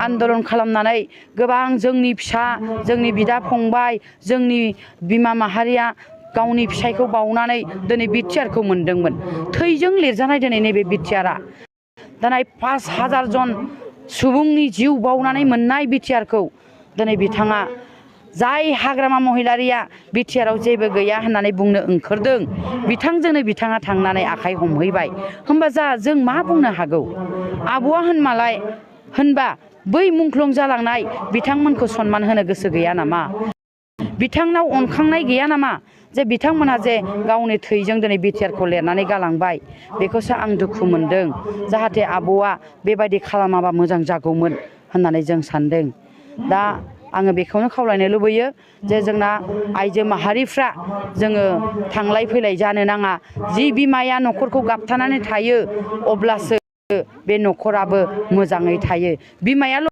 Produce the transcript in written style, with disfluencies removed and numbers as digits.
आन्दलन खालामनानै गोबां जोंनि फिसा जोंनि बिदा फंबाय जोंनि बिमा माहारिया गावनि फिसायखौ बावनानै दिनै बिटिआरखौ मोनदोंमोन। थैजों लिरजानाय दिनै नैबे बिटिआरआ दिनै 5000 जन सुबुंनि जिउ बावनानै मोननाय बिटिआरखौ दिनै बिथाङा जाय हाग्रामा महिलारिया बिटिआराव जेबो गैया होननानै बुंनो ओंखारदों बिथांजोंनो बिथाङा थांनानै आखाइ हमहैबाय। होमबा जों मा बुंनो हागौ? आब'आ होनमालाय होनबा बै मुंख्लं जालांनाय बिथांमोनखौ सनमान होनो गोसो गैया नामा? बिथांनाव अनखांनाय गैया नामा जे बिथांमोनहा जे गावनि थैजों दिनै बिटिआरखौ लिरनानै गालांबाय? बेखौसो आं दुखु मोनदों। जाहाथे आब'आ बेबायदि खालामाबा मोजां जागौमोन होननानै जों सानदों। दा आङो बेखौनो खावलायनो लुबैयो जे जोंना आइजो माहारिफ्रा जोङो थांलाय फैलाय जानो नाङा। जि बिमाया न'खरखौ गाबथानानै थायो अब्लासो बे न'खराबो मोजाङै थायो। बिमायाल'